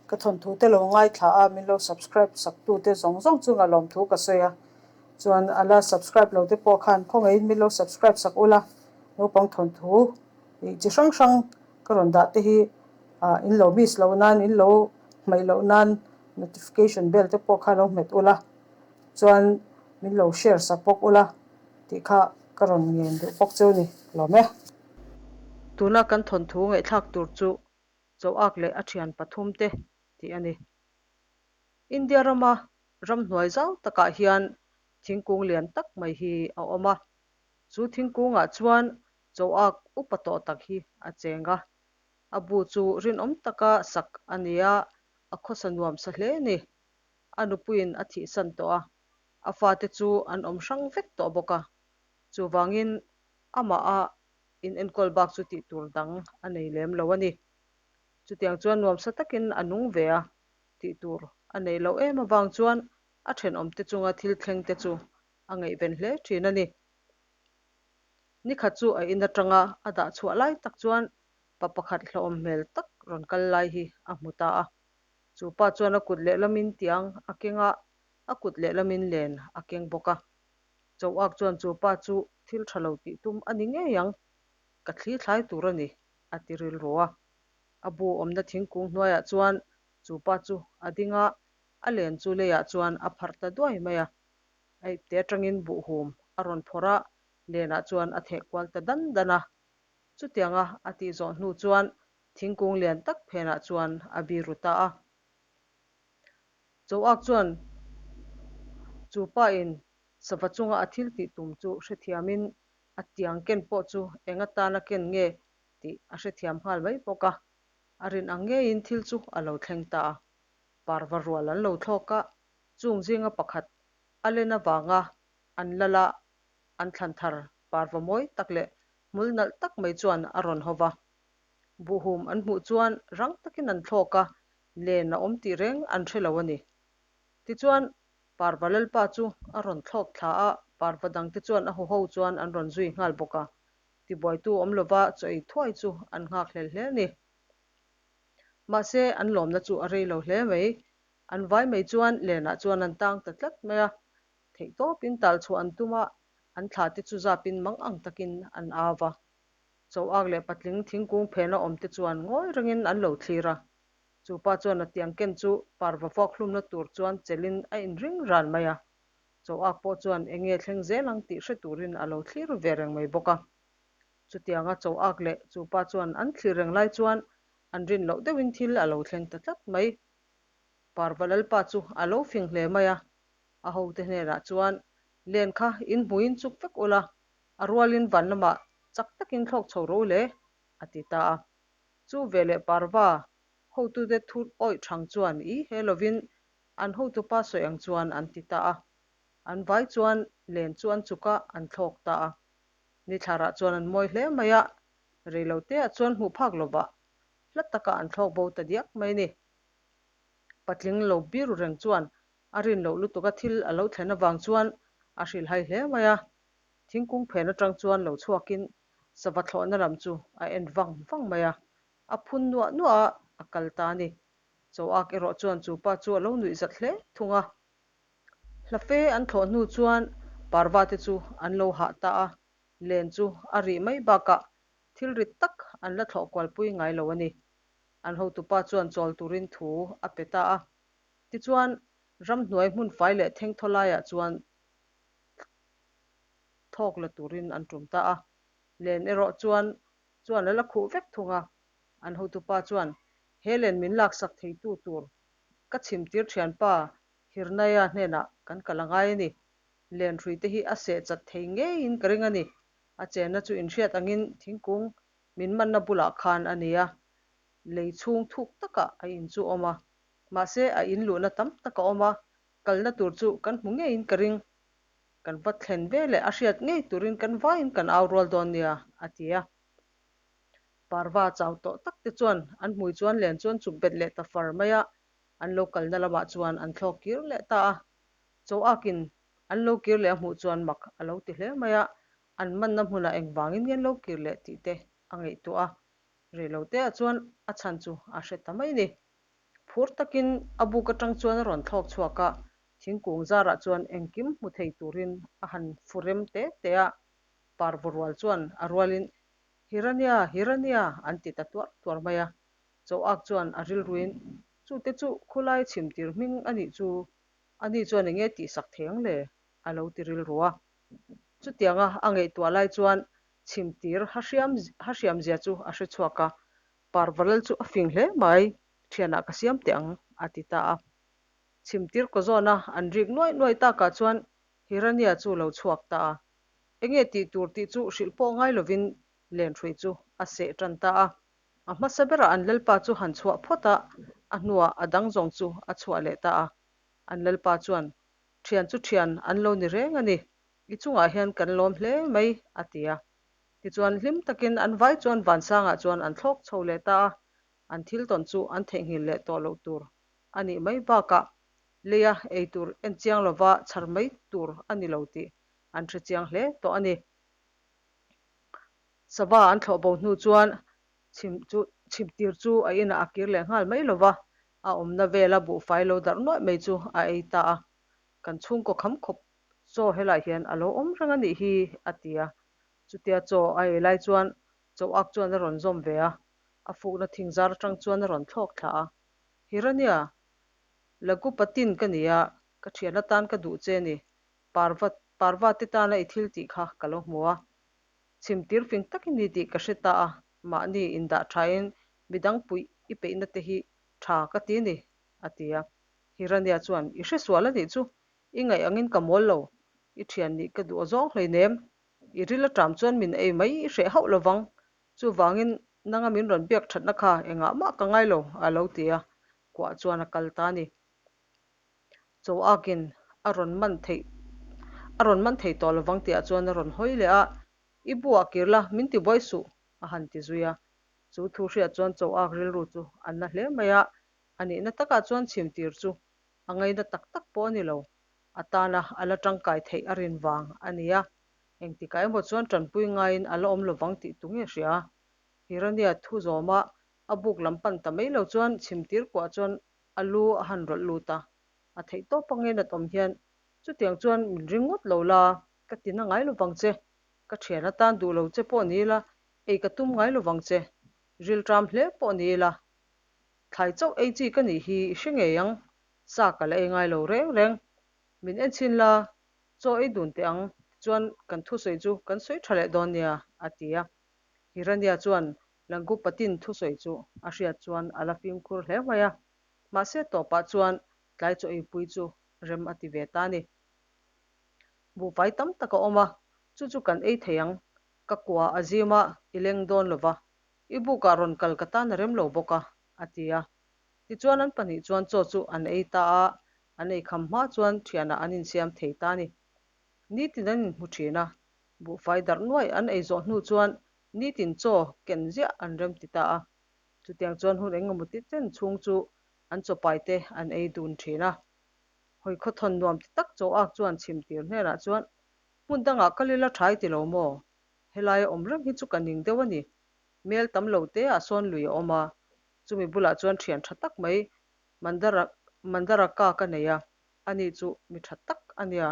Ka thawnthu te lo ngaithla a, min lo subscribe sak tu te zawng zawng chunga lawmthu ka sawi a. Chuan a la subscribe lo te pawh khan khawngaihin min lo subscribe sak ula, naupang thawnthu ih chi hrang hrang ka rawn dah te hi ah in lo miss loh nan, in lo hmaih loh nan notification bell te pawh kha lo hmet ula, chuan min lo share sak bawk ula tih kha ka rawn ngen duh bawk cheu ni lawm e. Tuna kan thawnthu ngaihthlak tur chu Choak leh a thian pathum te tih a ni. India rama ramhnuai zau takah hian thingkung lian tak mai hi a awm a. Chu thingkungah chuan Choak upa tawh tak hi a cheng a. A bu chu rinawm taka sak a ni a, a khawsa nuam sa hle a ni. A nupuiin a thihsan tawh a, a fate chu an awm hrang vek tawh bawk a. Chuvangin amaha in enkawl bak chu tih tur dang a nei lem lo a ni. Chutiang chuan nuamsa takin a nung ve a, tih tur a neih loh em avang chuan a thenawmte chunga thil thleng te chu a ngaihven hle thin a ni. Nikhat chu a in atanga a dah chhuah lai tak chuan pa pakhat hlauhawm hmel tak rawn kal lai hi a hmu ta a. Chu pa chuan a kut lehlamin tiang a keng a, a kut lehlamin len a keng bawk a. Choak chuan chu pa chu thil tha lo tih tum a ni ngei ang, ka thli thlai tur a ni, a ti rilru a. A bu awmna thingkung hnuaiah chuan chu pa chu a ding a, a len chu leiah chuan a pharh ta duai mai a. A ipte atangin buhhum a rawn phawrh a, lenah chuan a theh kual ta dan dan a. Chutianga a tih zawh hnu chuan thingkung lian tak phenah chuan a biru ta a. Choak chuan chu pa in sava chunga a thil tih tum chu hrethiamin a tiang ken pawh chu eng atana ken nge tih a hrethiam nghal mai bawk a. A rin ang ngeiin thil chu a lo thleng ta a. Parva rual an lo thlawk a, chung zinga pakhat a len avanga an lal a, an thlan thar parva mawi tak leh hmul nalh tak mai chuan a rawn haw va. Buhhum an hmuh chuan rang takin an thlawk a, len a awm tih reng an hre lo a ni. Tichuan, Parva Lalpa chu a rawn thlawk thla a, Parva dangte chuan a huho chuan an rawn zui nghal bawk a. Tibuaitu awm lova chaw ei thuai chu an nghakhlel hle a ni. Mahse, an lawmna chu a rei lo hle mai. An vai mai chuan lenah chuan an tang ta tlat mai a. Theihtawpin talchhuah an tum a, an thla te chu zapin mang ang takin an au va. Choak leh patling thingkung phena awm te chuan ngawi rengin an lo thlir a. Chu pa chuan a tiang ken chu parva vuak hlumna tur chuan chelin a inring ran mai a. Choak pawh chuan eng nge thleng zel ang tih hre turin a lo thlir ve reng mai bawk a. Chutianga Choak leh chu pa chuan an thlir reng lai chuan an rin loh deuhin thil a lo thleng ta tlat mai. Parva Lalpa chu a lo fing hle mai a. A hote hnenah chuan, Len kha in hmuin chuk vek ula, a rualin van lamah chak takin thlawk chho ro le, a ti ta a. Chu veleh Parva hotute thu awih thang chuan i he lovin an hotupa sawi ang chuan an ti ta a. An vai chuan len chu an chuk a, an thlawk ta a. Nithlarah chuan an mawi hle mai a, reiloteah chuan hmuh phak lovah hla taka an thlawk bo ta diak mai ni. Patling lo biru reng chuan a rin loh lutuk a thil a lo thlen avang chuan a hrilhhai hle mai a. Thingkung phen atang chuan lo chhuakin sava thlawhna lam chu a en vang vang mai a, a phun nuah nuah a, a kal ta a ni. Choak erawh chuan chu pa chu a lo nuih zat hle thung a. Hla fe an thlawh hnu chuan parva te chu an lo hah ta a, len chu a rih mai bakah thil rit tak an la thlawh kualpui ngai lo a ni. An hotupa chuan chawl turin thu a pe ta a. Tichuan, ramhnuai hmun fai leh thengthaw laiah chuan thawk la turin an tum ta a. Len erawh chuan chuan a la khuh vek thung a. An hotupa chuan, He len min laksak theitu tur ka chhimtir thianpa Hirnaia hnenah kan kal a ngai a ni. Len hrui te hi a seh chat thei ngeiin ka ring a ni. A chenna chu inhriat angin thingkung min manna bulah khan a ni a. Lei chhung thuk takah a in chu awm a. Mahse, a in luhna tam tak a awm a, kalna tur chu kan hmu ngeiin ka ring. Kan va thlen ve leh a hriat ngei turin kan vaiin kan au rual dawn nia, a ti a. Parva chau tawh tak te chuan an hmui chuan len chuan chuk bet leh ta far mai a, an lo kalna lamah chuan an thlawk kir leh ta a. Choakin an lo kir leh a hmuh chuan mak a lo ti hle mai a, an manna hmunah engvangin nge an lo kir leh tih te a ngaihtuah a. Reiloteah chuan a chhan chu a hre ta mai ni. Phur takin a buk atang chuan a rawn thlawk chhuak a, thingkung zarah chuan engkim hmu thei turin a han fu rem te te a. Parva rual chuan a rualin, Hiranya, Hiranya! an ti ta tuar tuar mai a. Choak chuan a rilruin, Chute chu khulai chhimtir hming a nih chu, ani chuan enge tihsak thei ang le? a lo ti rilru a. Chutianga a ngaihtuah lai chuan chhimtir ha hriam ha hriamzia chu a hre chhuak a, Parvalal chu a fing hle mai, thianah ka siam teh ang, a ti ta a. Chhimtir kaw zawna an rik nuai nuai takah chuan Hiranya chu lo chhuak ta a. Enge tih tur tih chu hrilh pawh ngai lovin lenhrui chu a seh tan ta a. A hmasa berah an lalpa chu han chhuah phawt a, a hnuah a dang zawng chu a chhuah leh ta a. An lalpa chuan, Thian chu thian an lo ni reng a ni, i chungah hian kan lawm hle mai, a ti a. Tichuan hlim takin an vai chuan vansangah chuan an thlawk chho leh ta a, an thil tawn chu an theihnghilh leh tawh loh tur a nih mai bakah leia ei tur en chiang lova chhar mai tur a ni lo tih an hre chiang hle tawh a ni. Sava an thlawh bo hnu chuan chhim chu chhimtir chu a inah a kir leh nghal mai lova, a awmna vela buhfai lo darh nuaih mai chu a ei ta a. Kan chhungkaw kham khawp chaw helaiah hian a lo awm reng a nih hi, a ti a. Chutia chaw a ei lai chuan Chauak chuan a rawn zawm ve a, a fukna thingzar atang chuan a rawn thlawk thla a. Hirania, Lagupatin ka ni a, ka thian atan ka duh che ni, Parva Parva te tana i thil tih kha ka lo hmu a. Chhimtir fing tak i ni tih ka hre ta a, mahni indah thain midang puih i peihna te hi tha ka ti ni, a ti a. Hirania chuan, I hre sual a nih chu, i ngaih angin ka mawl lo, i thian nih ka duh zawng hleinem, i ril aṭam chuan min ei mai i hreh hauh lovang, chuvangin nanga min rawn biak thatna kha engah mah ka ngai lo, a lo ti a, kuah chuan a kal ta a ni. Choakin a rawn man theih a rawn man thei tawh lovang tihah chuan a rawn hawi leh a, I buah kir la, min ti buai suh, a han ti zui a. Chu thu hriat chuan Choak rilru chu a na hle mai a, a nihna takah chuan chhimtir chu a ngaina tak tak pawh a ni lo. A tana a la tangkai theih a rin vang a ni a, engtikah emaw chuan tanpui ngaiin a la awm lovang tih tu nge hria? Hirania thu zawma a buk lam pan ta mai lo chuan chhimtir kuah chuan A lu a han rawlh lut a, a theih tawp angin a tawm hian, Chutiang chuan min ring ngawt lo la, ka ti na ngai lovang che. Ka thian atan duh lo che pawh ni ila, ei ka tum ngai lovang che. Rilṭam hle pawh ni ila, thlai chauh ei chi ka nih hi i hre ngei ang, sa ka la ei ngai lo reng reng. Min en chhin la, chaw ei dun teh ang, tichuan kan thusawi chu kan sawi ṭha leh dawn nia, a ti a. Hiranya chuan Langupatin thusawi chu a hriat chuan a la fimkhur hle mai a, mahse tawpah chuan tlai chaw eipui chu rem a ti ve ta a ni. Buhfai tam tak a awm a, chu chu kan ei thei ang, ka kua a zim a, i leng dawn lo va, i bukah rawn kal ka tan a rem lo bawk a, a ti a. Tichuan an pahnih chuan chaw chu an ei ta a, an ei kham hma chuan thianah an insiam thei ta a ni. Nitin an inhmu thin a, buhfai darh nuai an ei zawh hnu chuan Nitin chaw ken ziah an rem ti ta a, chutiang chuan hun eng emaw ti chen chhung chu an chawpai te an ei dun thin a. Hawi khawthawn nuam ti tak chaw ak chuan chhim tir hnenah chuan, Hmun dangah kal ila thai ti lo maw? Helaia awm reng hi chu ka ning deuh a ni. Mel tam lo te ah sawn lui a awm a, chumi bulah chuan thian tha tak mai Mandara Mandaraka ka nei a, ani chu mi tha tak a nia,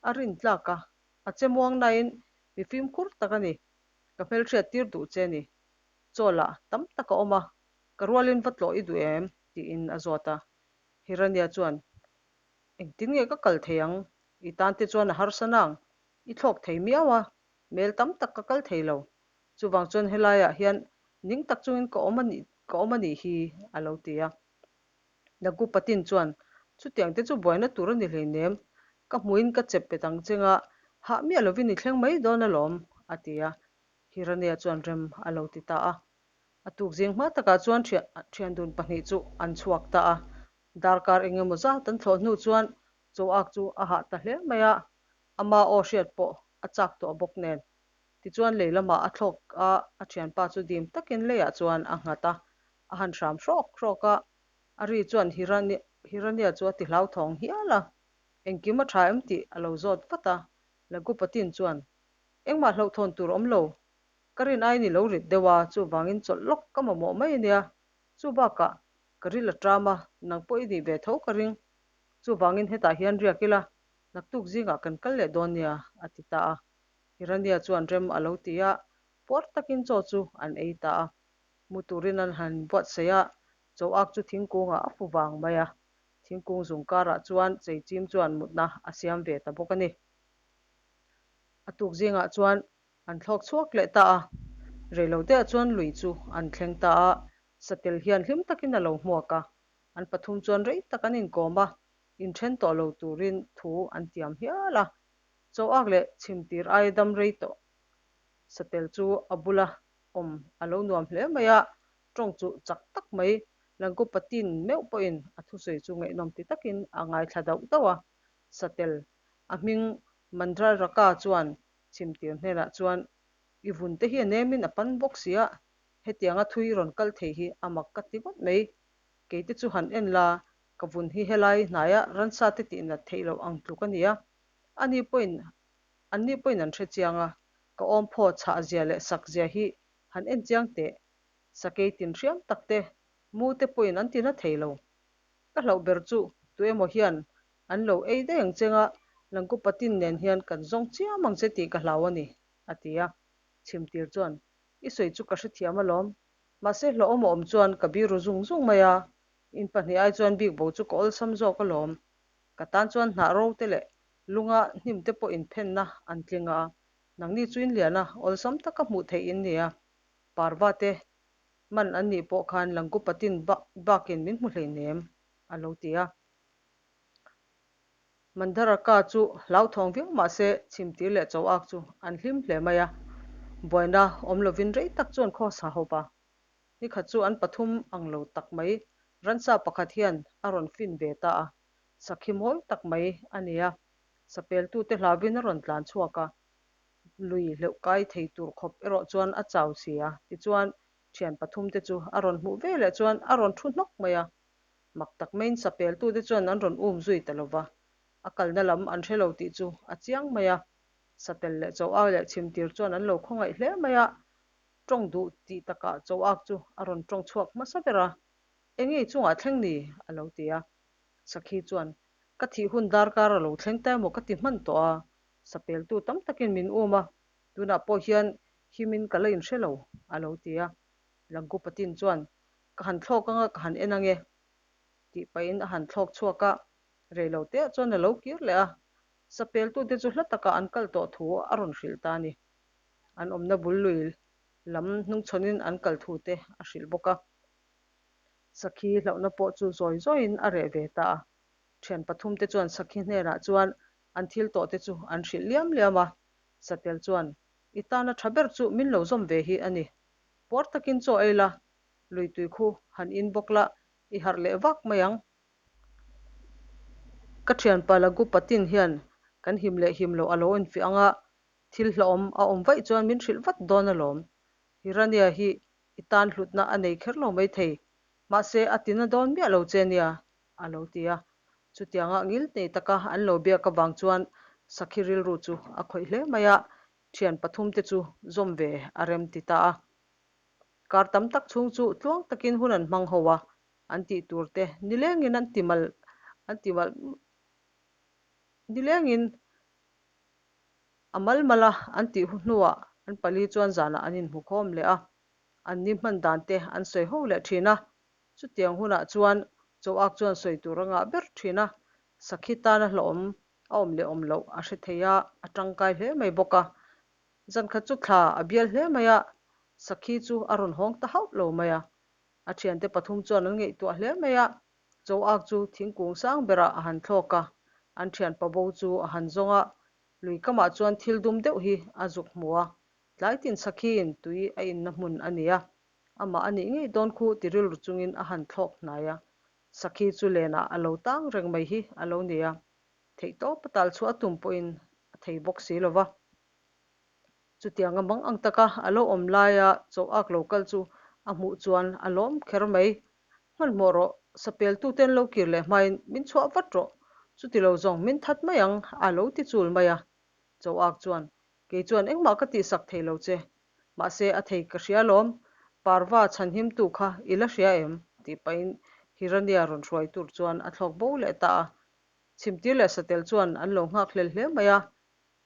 a rin tlak a, a che muang nain mi fimkhur tak a ni. Ka hmelhriat tir duh che ni. Chaw lah tam tak a awm a, ka rualin va tlawh i duh em? tiin a zawt a. Hiranya chuan, Engtin nge ka kal thei ang? I tan te chuan a harsa nang. I thlawk thei miau a, mel tam tak ka kal thei lo. Chuvang chuan helaiah hian ning tak chungin ka awm a nih ka awm a nih hi, a lo ti a. Nagupatin chuan, Chutiang te chu buaina tur a ni hleinem, ka hmuin ka chep pet ang cheng a, hah miah lovin i thleng mai dawn alawm, a ti a. Hirania chuan rem a lo ti ta a. A tuk zing hma takah chuan thiandun pahnih chu an chhuak ta a. Darkar eng emaw zat an thlawh hnu chuan Choak chu a hah ta hle mai a, ama aw hriat pawh a chak tawh bawk nen. Tichuan lei lamah a thlawk a, a thianpa chu dim takin leiah chuan a nghat a, a han hram hrawk hrawk a, a ri chuan Hirania chu a ti hlauthawng hial a, engkim a tha em tih a lo zawt vat a, Lagupatin chuan, Engmah hlauhthawn tur awm lo, ka rin aiin i lo rit deuh a, chuvangin chawlh lawk ka mamawh mai a nia, chu bakah. Ka ril a ṭam a, nang pawh i nih ve tho ka ring. Chuvangin hetah hian riak ila, naktuk zingah kan kal leh dawn nia, a ti ta a. Hiranya chuan rem a lo ti a, puar takin chaw chu an ei ta a. Mu turin an han buatsaih a, chaw ak chu thingkungah a fu vang mai a. Thingkung zung karah chuan cheichim chuan mutna a siam ve ta bawk a ni. A tuk zingah chuan An thlawk chhuak leh ta a, reiloteah chuan lui chu an thleng ta a, satel hian hlim takin a lo hmuak a, an pathum chuan rei tak an inkawm a, inthen tawh lo turin thu an tiam hial a, Chauak leh chhimtir aia dam rei tawh satel chu a bula awm a lo nuam hle mai a, tawng chu chak tak mai Langupatin meuh pawhin a thusawi chu ngaihnawm ti takin a ngaithla dauh dauh a, satel a hming Mandraraka chuan Chhimtir hnenah chuan, I vun te hi a nemin a pan bawk si a, hetianga thui rawn kal thei hi a mak ka ti ngawt mai. Kei te chu han en la, ka vun hi helai hnaia ransa te tih nat theih loh ang tluk a ni a. Ani pawhin, anni pawhin an hre chiang a, ka awm phaw chhah zia leh sak zia hi han en chiang teh. Sakei tin hriam tak te, mu te pawhin an ti na thei lo. Ka hlauh ber chu tuemaw hian an lo ei daih ang che nga, Langkupatin nen hian kan zawng chiam ang che tih ka hlau a ni, a ti a. Chhimtir chuan, I sawi chu ka hrethiam alawm. Mahse hlauhawm a awm chuan ka biru zung zung mai a, in pahnih ai chuan bik bo chu ka awlsam zawk alawm. Ka tan chuan hnah ro te leh lunga hnim te pawh inphenna an tling a, nangni chu in lian a, awlsam taka hmuh theih in ni a, parva te Man an nih pawh khan Langkupatin bakin min hmu hleinem, a lo ti a. Mandaraka chu hlauthawng viau mah se chhimtir leh Chauak chu an hlim hle mai a. Buaina awm lovin rei tak chuan khaw sa hawp a. Nikhat chu an pathum ang lo tak mai ransa pakhat hian a rawn fin ve ta a, sakhi mawi tak mai a ni a. Sapeltute hlauvin a rawn tlan chhuak a, Lui hleuh kai thei tur khawp erawh chuan a chau si a, tichuan thian pathum te chu a rawn hmuh ve leh chuan a rawn thu hnawk mai a. Mak tak maiin sapeltu te chuan an rawn um zui ta lova, a kalna lam an hre lo tih chu a chiang mai a. Satel leh Chauak leh Chhimtir chuan an lo khawngaih hle mai a, tawng duh tih takah Chauak chu a rawn tawng chhuak hmasa ber a, Enge i chungah thleng ni? a lo ti a. Sakhi chuan, Ka thih hun darkar a lo thleng ta emaw ka ti hman tawh a, Sapeltu tam takin min um a, tunah pawh hian himin ka la inhre lo, a lo ti a. Langkupatin chuan, Ka han thlawk anga ka han en ange, tih pahin a han thlawk chhuak a, rei lo teah chuan a lo kir leh a. Sapeltute chu hla takah an kal tawh thu a rawn hrilh ta a ni. An awmna bul lui lam hnungchhawnin an kal thu te a hrilh bawk a. Sakhi hlauhna pawh chu zawi zawiin a reh ve ta a. Thian pathumte chuan Sakhi hnenah chuan an thil tawh te chu an hrilh liam liam a. Satel chuan, I tana tha ber chu min lo zawm ve hi a ni. Puar takin chaw ei la, lui tui khu han in bawk la, i harh leh vak mai ang. Ka thianpa Lagu Patin hian kan him leh him loh a lo infiah ang a, thil hlauhawm a awm vaih chuan min hrilh vat dawn alawm. Hirania hi i tan hlutna a nei kher lo maithei, mahse a tina dawn miah lo che nia, a lo ti a. Chutianga ngil nei taka an lo biak avang chuan Sakhi rilru chu a khawih hle mai a, thian pathumte chu zawm ve a rem ti ta a. Kar tam tak chhung chu tluang takin hun an hmang ho a, an tih tur te nilengin an ti mal an ti mal nilengin a mal mal a an tih hnuah an pali chuan zanah an inhmu khawm leh a, an ni hman dan te an sawi ho leh thin a. Chutiang hunah chuan Chauak chuan sawi tur a ngah ber thin a, Sakhi tana hlauhawm a awm leh awm loh a hre thei a, a tangkai hle mai bawk a. Zankhat chu thla a bial hle mai a, Sakhi chu a rawn hawng ta hauh lo mai a. A thiante pathum chuan an ngaihtuah hle mai a, Chauak chu thingkung sang berah a han thlawk a, an thianpa bo chu a han zawng a, lui kamah chuan thil dum deuh hi a zuk hmu a, tlai tin Sakhiin tui a inna hmun a ni a. Amah a nih ngei dawn khu ti rilru chungin a han thlawk hnai a, Sakhi chu lenah a lo tang reng mai hi a lo ni a, theihtawp a tal chhuah a tum pawhin a thei bawk si lo va. Chutianga mang ang taka a lo awm laia chaw ak lo kal chu a hmuh chuan a lawm kher mai. Hmanhmawh rawh, sapeltute an lo kir leh hmain min chhuah vat rawh, chuti lo zawng min that mai ang a lo ti chul mai a. Chaw ak chuan, Kei chuan engmah ka tihsak thei lo che, Mahse, a thei ka hria lawm, Parva chhanhimtu kha i la hria em? tih pahin Hiranya rawn hruai tur chuan a thlawk bo leh ta a. Chhimtir leh Satel chuan an lo nghak hlel hle mai a.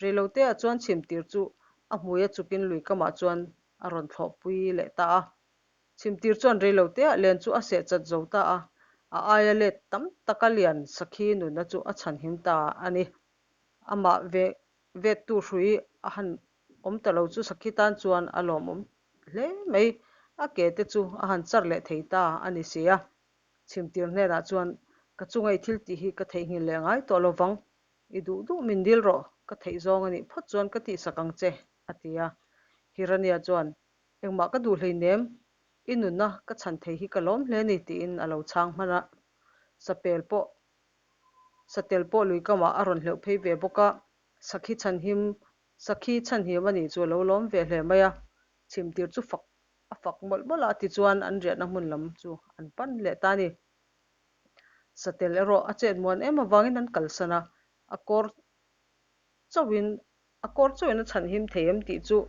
Reiloteah chuan chhimtir chu a hmui a chukin lui kamah chuan a rawn thlawhpui leh ta a. Chhimtir chuan reiloteah len chu a seh chat zo ta a, a aia let tam taka lian sakhi nunna chu a chhanhim ta a ni. Amah ve vettu hrui a han awm ta lo chu sakhi tan chuan a lawmawm hle mai. A ke te chu a han char leh thei ta a ni si a. Chhimtir hnenah chuan, Ka chunga i thil tih hi ka theihnghilh leh ngai tawh lo vang. I duh duh min dil rawh, ka theih zawng a nih phawt chuan ka tihsak ang che, a ti a. Hiranya chuan, Engmah ka duh hleinem, i nunna ka chhan thei hi ka lawm hle a ni, tiin a lo chhang hman a. Sapel pawh Satel pawh lui kamah a rawn hleuh phei ve bawk a, sakhi chhanhim sakhi chhanhim a nih chu a lo lawm ve hle mai a. Chhimtir chu fak a fak mawlh mawlh a, tichuan an riahna hmun lam chu an pan leh ta a ni. Satel erawh a chet muan em avangin an kalsan a, a kawr chauhin a kawr chauhin a chhanhim thei em tih chu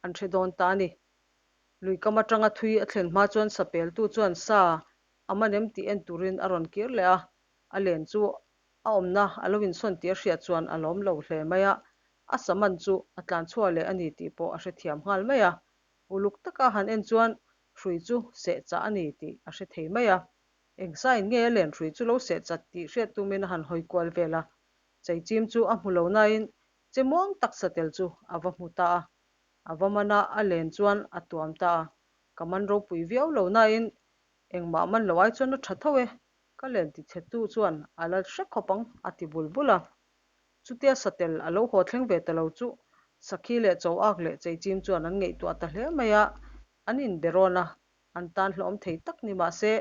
an hre dawn ta a ni. Lui kam atanga thui a thlen hma chuan sapeltu chuan sa a man em tih en turin a rawn kir leh a, a len chu a awmna a lo insawn tih a hriat chuan a lawm lo hle mai a, a sa man chu a tlan chhuah leh a ni tih pawh a hrethiam nghal mai a. Uluk taka han en chuan hrui chu seh chah a ni tih a hre thei mai a. Eng sain nge a len hrui chu lo seh chat tih hriat tumin a han hawi kual vel a. Cheichim chu a hmu lo nain che muang tak satel chu a va hmu ta a. A va man a, a len chuan a tuam ta a. Ka man ropui viau lo nain engmah man lo ai chuan a tha tho e, ka len ti chhetu chuan a la hre khawp ang a ti bul bul a. Chutia satel a lo haw thleng ve ta lo chu Sakhi leh Choak leh Cheichim chuan an ngaihtuah ta hle mai a, an inbe rawn a, an tan hlawm thei tak ni mah se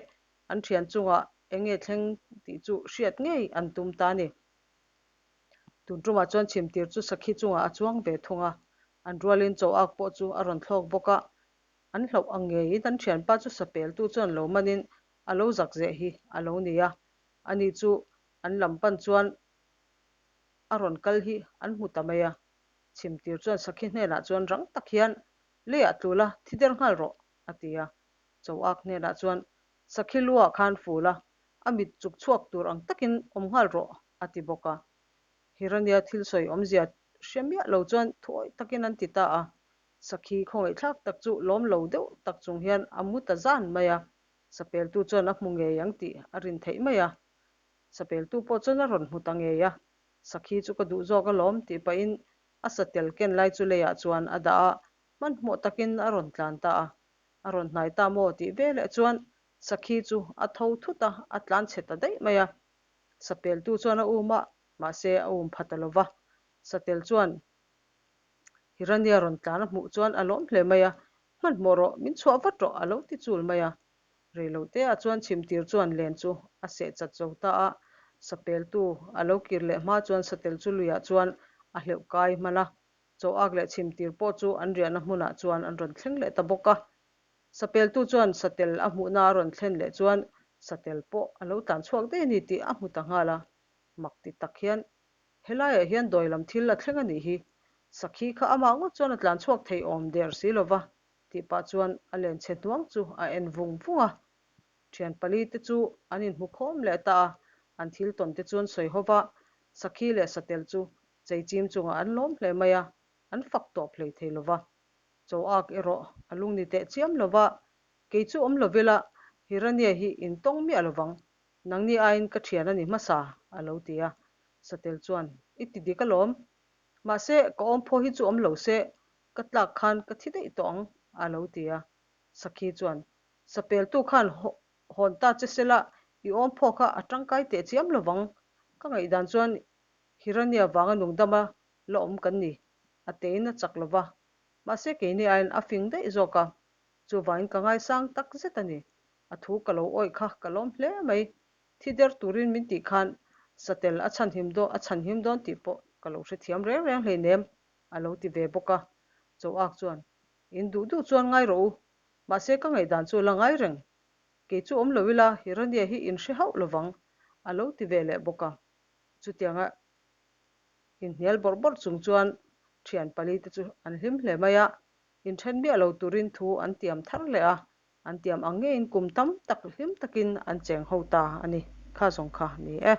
an thian chungah eng nge thleng tih chu hriat ngei an tum ta a ni. Tun tumah chuan chhimtir chu Sakhi chungah a chuang ve thung a, an rualin Choak pawh chu a rawn thlawk bawk a, an hlauh ang ngeiin an thianpa chu sapeltu chuan lo manin a lo zak zeh hi a lo ni a, ani chu an lam pan chuan a rawn kal hi an hmu ta mai a. Chhimtir chuan Sakhi hnenah chuan rang tak hian, Leiah tlul a, thi der nghal rawh, a ti a. Choak hnenah chuan, Sakhi luah khan ful a, a mit chuk chhuak tur ang takin awm nghal rawh, a ti bawk a. Hirania thil sawi awmzia hre miah lo chuan thuawih takin an ti ta a. Sakhi khawngaihthlak tak chu lawm lo deuh tak chung hian a mu ta zan mai a. Sapeltu chuan a hmu ngei ang tih a rin theih mai a. Sapeltu pawh chuan a rawn hmu ta ngei a, Sakhi chu ka duh zawk alawm tih pahin a satel ken lai chu leiah chuan a dah a, hmanhmawh takin a rawn tlan ta a. A rawn hnai ta maw tih veleh chuan Sakhi chu a tho thut a, a tlan chhe ta daih mai a. Sapeltu chuan a um a, mahse a um pha ta lo va. Satel chuan Hirania rawn tlan a hmuh chuan a lawm hle mai a, Hmanhmawh rawh, min chhuah vat rawh a lo ti chul mai a. Reiloteah chuan chhimtir chuan len chu a seh chat zo ta a, sapeltu a lo kir leh hma chuan satel chu luiah chuan a hleuh kai hman a, chawak leh chhimtir pawh chu an riahna hmunah chuan an rawn thleng leh ta bawk a. Sapeltu chuan satel a hmuhna a rawn thlen leh chuan satel pawh a lo tlan chhuak daih a ni tih a hmu ta nghal a, mak ti tak hian Helaiah hian dawi lam thil a thleng a nih hi. Sakhi kha amah ngawt chuan a tlan chhuak thei awm der si lo va, tih pah chuan a len chhe hnuang chu a en vung vung a. Thian pali te chu an inhmu khawm leh ta a, an thil tawn te chuan sawi ho va, Sakhi leh Satel chu chei chim chungah an lawm hle mai a, an fak tawp hlei thei lo va. Choak erawh a lung ni teh chiam lo va, kei chu awm lo vela Hirania hi intawng miah lo vang, Nangni aiin ka thian a ni hmasa, a lo ti a. Satel chuan, I ti dik alawm. Mahse, ka awmphaw hi chu awm lo se, ka tlak khan ka thi daih tawh ang, a lo ti a. Sakhi chuan, Sapeltu khan hawn ta che sela, i awmphaw kha a tangkai teh chiam lo vang. Ka ngaihdan chuan Hirania vanga nungdama la awm kan ni, a tein a chak lo va. Mahse, keini aiin a fing daih zawk a. Chuvangin ka ngaisang tak zet a ni. A thu ka lo awih kha ka lawm hle mai. Thi der turin min tih khan satel a chhanhim dawn a chhanhim dawn tih pawh ka lo hrethiam reng reng hleinem, a lo ti ve bawk a. Choak chuan, In duh duh chuan ngai rawh u. Mahse ka ngaihdan chu la ngai reng. Kei chu awm lo ila Hirania hi in hre hauh lovang, a lo ti ve leh bawk a. Chutianga inhnial bawrh bawrh chung chuan thian pali te chu an hlim hle mai a. Inthen miah lo turin thu an tiam thar leh a. An tiam ang ngeiin kum tam tak hlim takin an cheng ho ta a ni. Kha zawng kha ni e.